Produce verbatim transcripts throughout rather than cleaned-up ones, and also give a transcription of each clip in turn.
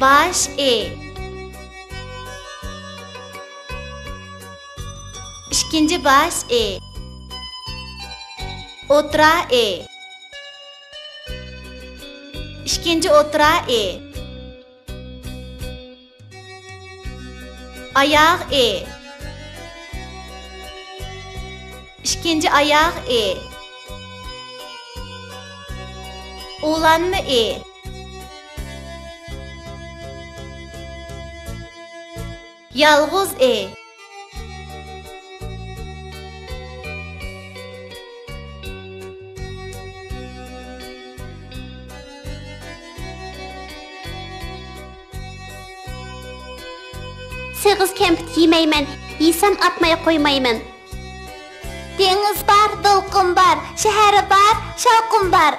باش ئى. ئىككىنچى باش ئى. ئوتتۇرا ئى. ئىككىنچى ئوتتۇرا ئى. ئاياغ ئى. ئىككىنچى ئاياغ ئى. ئۇلانما ئى. يالغۇز ئى. سېغىز كەمپۈت يېمەيمەن، يېسەم ئاتماي قويمايمەن. دېڭىز بار، دولقۇن بار، شەھەر بار، شاۋقۇن بار.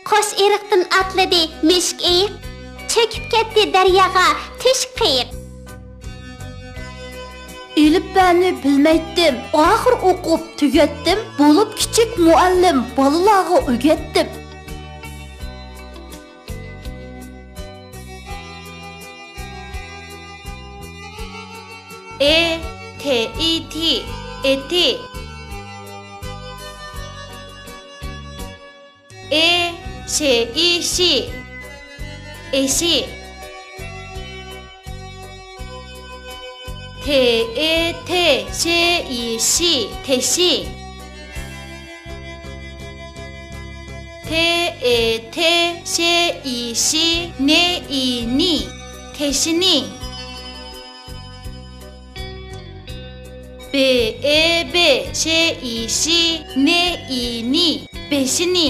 قوش ئېرىقتىن ئاتلىدى مۈشۈك ئېيىق، چۆكۈپ كەتتى دەرياغا تۆشۈك قېيىق. ئېلىپبەنى بىلمەيتتىم، ئاخىر ئوقۇپ تۈگەتتىم، بولۇپ كىچىك مۇئەللىم، بالىلارغا ئۆگەتتىم. ئې، تې، ئى، تى، ئېتى. ئې، شې، ئى، شى، ئېشى. تې، ئې، تې، شې، ئى، شى، تېشى. تې، ئې، تې، شې، ئى، شى، نې، ئى، نى، تېشىنى. بې، ئې، بې، شې، ئى، شى، نې، ئى، نى، بېشىنى.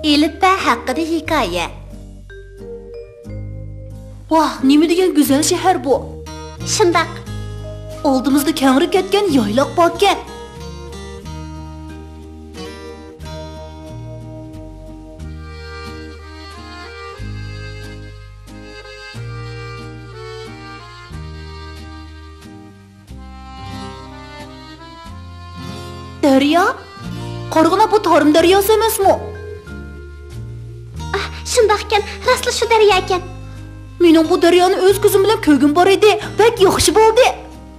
ئېلىپبە ھەققىدە ھېكايە. ۋاھ، نېمە دېگەن گۈزەل شەھەر بۇ! شۇنداق. ئالدىمىزدا كەڭرى كەتكەن يايلاق باركەن. دەريا؟ قارىغىنا، بۇ تارىم دەرياسى ئەمەسمۇ؟ ئاھ، شۇنداقكەن، راستلا شۇ دەرياكەن. مېنىڭ بۇ دەريانى ئۆز كۆزۈم بىلەن كۆرگۈم بار ئىدى، بەك ياخشى بولدى.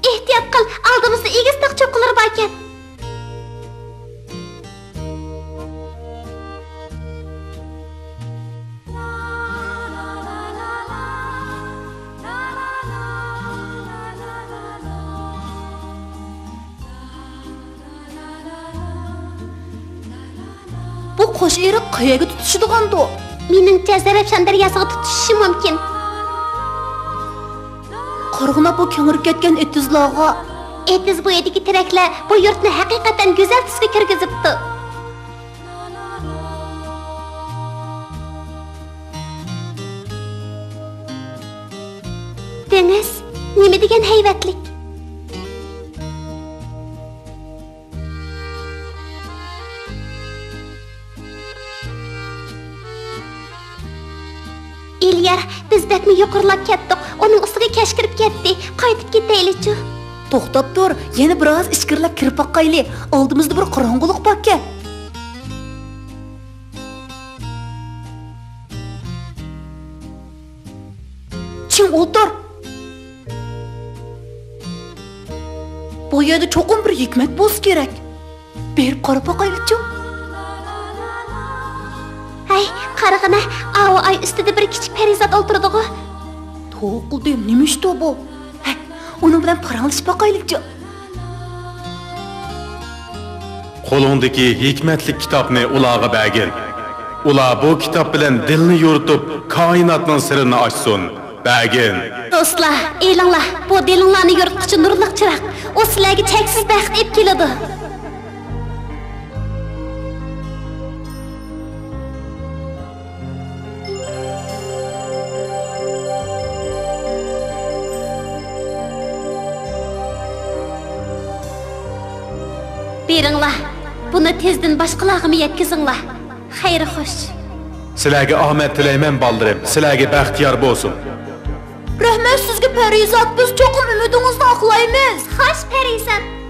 ئېھتىيات قىل، ئالدىمىزدا ئېگىز تاغ چوققىلىرى باركەن. بۇ قوش ئېرىق قەيەرگە تۇتىشىدىغاندۇ؟ مېنىڭچە، زەرەپشان دەرياسىغا تۇتىشىشى مۇمكىن. قارىغىنا، بۇ كەڭرى كەتكەن ئېتىزلارغا. ئېتىز بويىدىكى تېرەكلەر بۇ يۇرتنى ھەقىقەتەن گۈزەل تۈسكە كىرگۈزۈپتۇ. دېڭىز نېمە دېگەن ھەيۋەتلىك! ئېلىيار، بىز بەكمۇ يۇقىرىلاپ كەتتۇق. ئۇنىڭ ئۈستىگە كەچ كىرىپ كەتتى. قايتىپ كېتەيلىچۇ؟ توختاپ تۇر، يەنە بىر ئاز ئىچكىرىلەپ كىرىپ باقايلى. ئالدىمىزدا بىر قاراڭغۇلۇق باركەن. چىڭ ئولتۇر. بۇ يەردە چوقۇم بىر ھېكمەت بولسا كېرەك. بېرىپ قاراپ باقايلىچۇ؟ ھەي، قارىغىنا، ئاۋۇ ئاي ئۈستىدە بىر كىچىك پەرىزات ئولتۇرىدىغۇ. توۋا قىلدىم، نېمە ئىشتۇ بۇ؟ ھەي، ئۇنىڭ بىلەن پاراڭلىشىپ باقايلىچۇ؟ قولۇڭدىكى ھېكمەتلىك كىتابنى ئۇلارغا بەرگىن. ئۇلار بۇ كىتاب بىلەن دىلنى يورۇتۇپ، كائىناتنىڭ سىرىنى ئاچسۇن. بەرگىن. دوستلار، ئېلىڭلار، بۇ دىلىڭلارنى يورۇتقۇچى نۇرلۇق چىراغ. ئۇ سىلەرگە چەكسىز بەخت ئېلىپ كېلىدۇ. بېرىڭلار، بۇنى تېزدىن باشقىلارغىمۇ يەتكۈزۈڭلار. خەير خوش. سىلەرگە ئامەت تىلەيمەن، بالىلىرىم. سىلەرگە بەخت يار بولسۇن. رەھمەت سىزگە، پەرىزات، بىز چوقۇم ئۈمىدىڭىزنى ئاقلايمىز. خوش، پەرىزات،